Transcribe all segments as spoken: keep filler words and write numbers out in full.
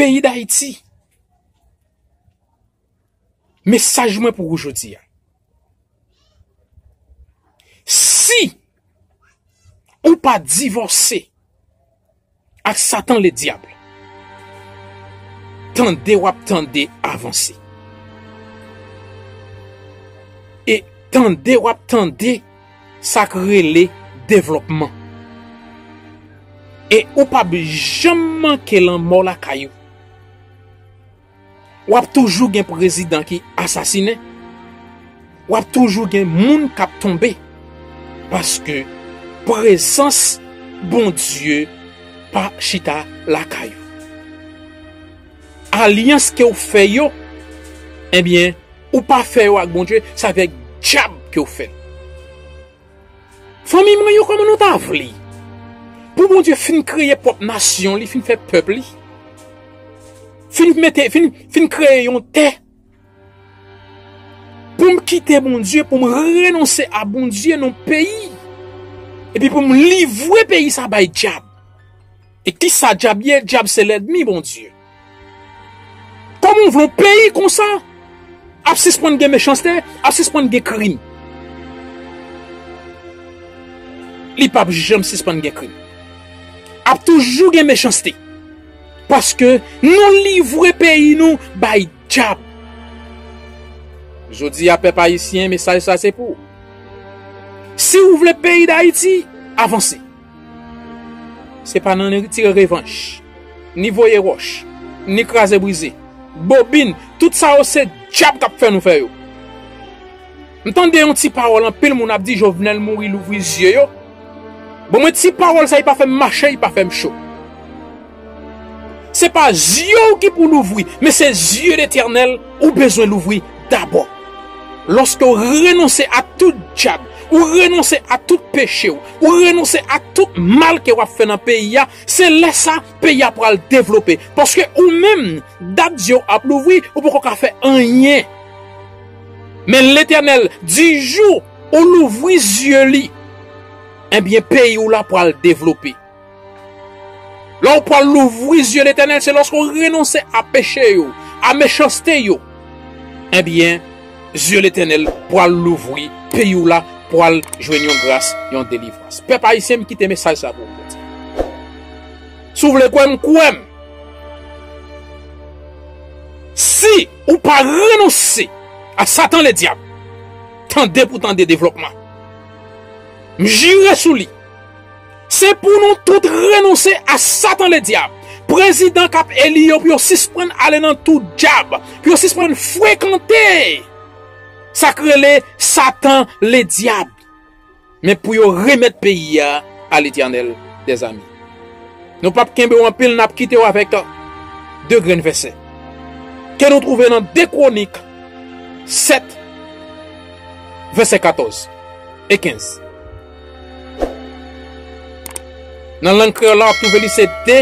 peyi Dayiti. Mesaj mwen pou ou jodi a. Si ou pa divòse ak Satan Ledyab, tande w ap tande avanse. E tande w ap tande sa k rele devlòpman. E ou p ap janm manke lanmò lakay ou. W ap toujou gen prezidan ki asasinen. W ap toujou gen moun k ap tonbe. Paske prezans Bondye pa chita lakay ou. Alyans ke w fè yo, ebyen, ou pa fè yo ak Bondye, se avèk dyab ke w fè l. Fanmi mwen yo, kòman nou ta vle pou Bondye fin kreye pwòp nasyon li, fin fè pèp li, fin mete, fin, fin kreye yon tè, pou m kite Bondye, pou m renonse a Bondye nan peyi, epi pou m livre peyi sa bay dyab? E kisa dyab ye? Dyab se lènmi Bondye. Kòman w vle yon peyi konsa ap sispann gen mechanste, ap sispann gen krim? Li p ap janm sispann gen krim. Ap toujou gen mechanste. Paske nou livre peyi nou bay dyab. Jodi a, pèp ayisyen, mesaj sa se pou ou. Si w vle peyi Dayiti avanse, se pa nan retire revanch, ni voye wòch, ni kraze brize, bobin, tout sa yo se dyab k ap fè nou fè yo. M tande yon ti pawòl, anpil moun ap di Jovenel mouri louvri zye yo. Bon, mwen, ti pawòl sa, li pa fè m mache, li pa fè m cho. Se pa zye w ki pou louvri, men se zye Letènèl ou bezwen louvri dabò. Lòske w renonse a tout dyab, ou renonse a tout peche w, ou renonse a tout mal ke w ap fè nan peyi a, se lè sa peyi a pral devlope. Paske ou menm, dat zye w ap louvri, ou poko ka fè anyen. Men Letènèl, di jou ou louvri zye li, ebyen, peyi w la pral devlope. Lè w pral louvri zye Letènèl, se lòske w renonse a peche yo, a mechanste yo. Ebyen, zye Letènèl pral louvri, peyi w la pral jwenn yon gras, yon delivrans. Pèp ayisyen, m kite mesaj sa pou ou jodi. Si w vle kwè m, kwè m. Si ou pa renonse a Satan Ledyab, tande pou tande devlòpman. M jire sou li. Se pou nou tout renonse a Satan Ledyab, prezidan k ap eli yo, pou yo sispann ale nan tou dyab, pou yo sispann frekante sa k rele Satan Ledyab. Men pou yo remèt peyi a a Letènèl dèzame. Nou p ap kenbe w anpil, n ap kite w avèk de grenn vèsè ke nou twouve nan de Kwonik sèt, vèsè katòz e kenz. Nan lang kreyòl la, w ap twouve li se de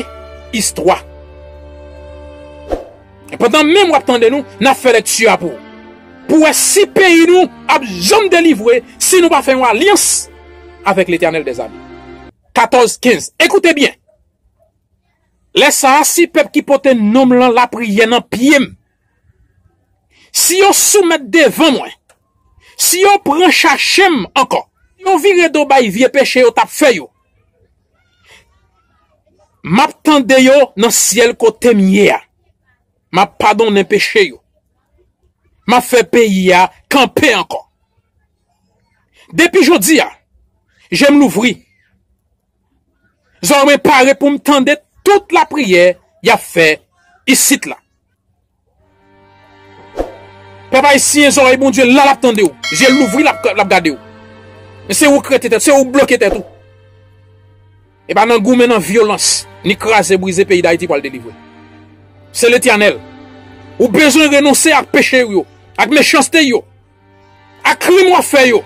istwa. E pandan menm w ap tande nou, n ap fè lekti a pou ou. Pou w wè si peyi nou ap janm delivre si nou pa fè yon alyans avèk Letènèl dèzame. Katòz kenz. Ekoute byen. Lè sa a, si pèp ki pote non m lan lapriyè nan pye m, si yo soumèt devan mwen, si yo pran chache m ankò, si yo vire do bay vye peche yo t ap fè yo, m ap tande yo nan syèl kote m ye a. M ap padonnen peche yo. M ap fè peyi a kanpe ankò. Depi jodi a, je m louvri. Zòrèy mwen pare pou m tande tout lapriyè y ap fè isit la. Pèp ayisyen, zòrèy Bondye la, l ap tande w. Zye l louvri, l ap, l ap gade w. Men se ou k rete tèt, se ou k bloke tèt ou. E pa nan goumen, nan vyolans, ni kraze brize peyi Dayiti pral delivre. Se Letènèl. Ou bezwen renonse ak peche w yo, ak mechanste yo, ak krim w ap fè yo,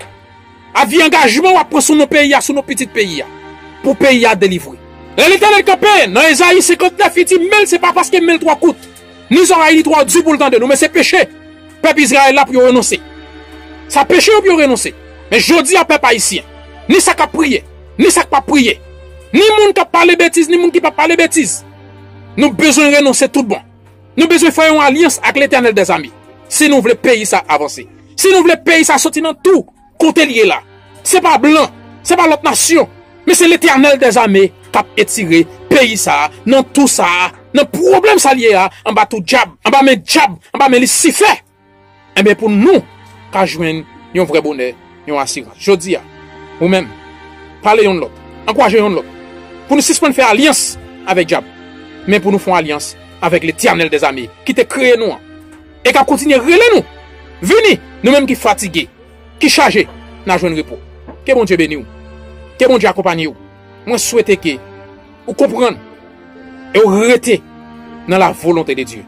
ak vye angajman w ap pran sou non peyi a, sou non pitit peyi a, pou peyi a delivre. Lè Letènèl kanpe nan Ezayi senkantnèf, li di, men l, se pa paske men l twò kout, ni zòrèy li twò di pou l tande nou, men se peche pèp Izrayèl la pou yo renonse. Sa peche yo pou yo renonse. Men jodi a, pèp ayisyen, ni sa k ap priye, ni sa k p ap priye, ni moun k ap pale betiz, ni moun ki p ap pale betiz, nou bezwen renonse tout bon. Nou bezwen fè yon alyans ak Letènèl dèzame. Si nou vle peyi sa avanse. Si nou vle peyi sa soti nan tou kote l ye la. Se pa blan, se pa lòt nasyon, men se Letènèl dèzame k ap etire peyi sa a, nan tou sa a, nan pwoblèm sa l ye a, anba tou dyab, anba men dyab, anba men Lisifè. Enben, pou nou ka jwenn yon vrè bonè, yon asirans. Jodi a, ou menm, pale yonn lòt, ankouraje yonn lòt, pou nou sispann fè alyans avèk dyab, men pou nou fè yon alyans avèk Letènèl dèzame ki te kreye nou an, e k ap kontinye rele nou. Vini, nou menm ki fatige, ki chaje, n a jwenn repo. Ke Bondye beni w. Ke Bondye akonpanye w. Mwen swete ke ou konprann e ou rete nan la volonte de Dye.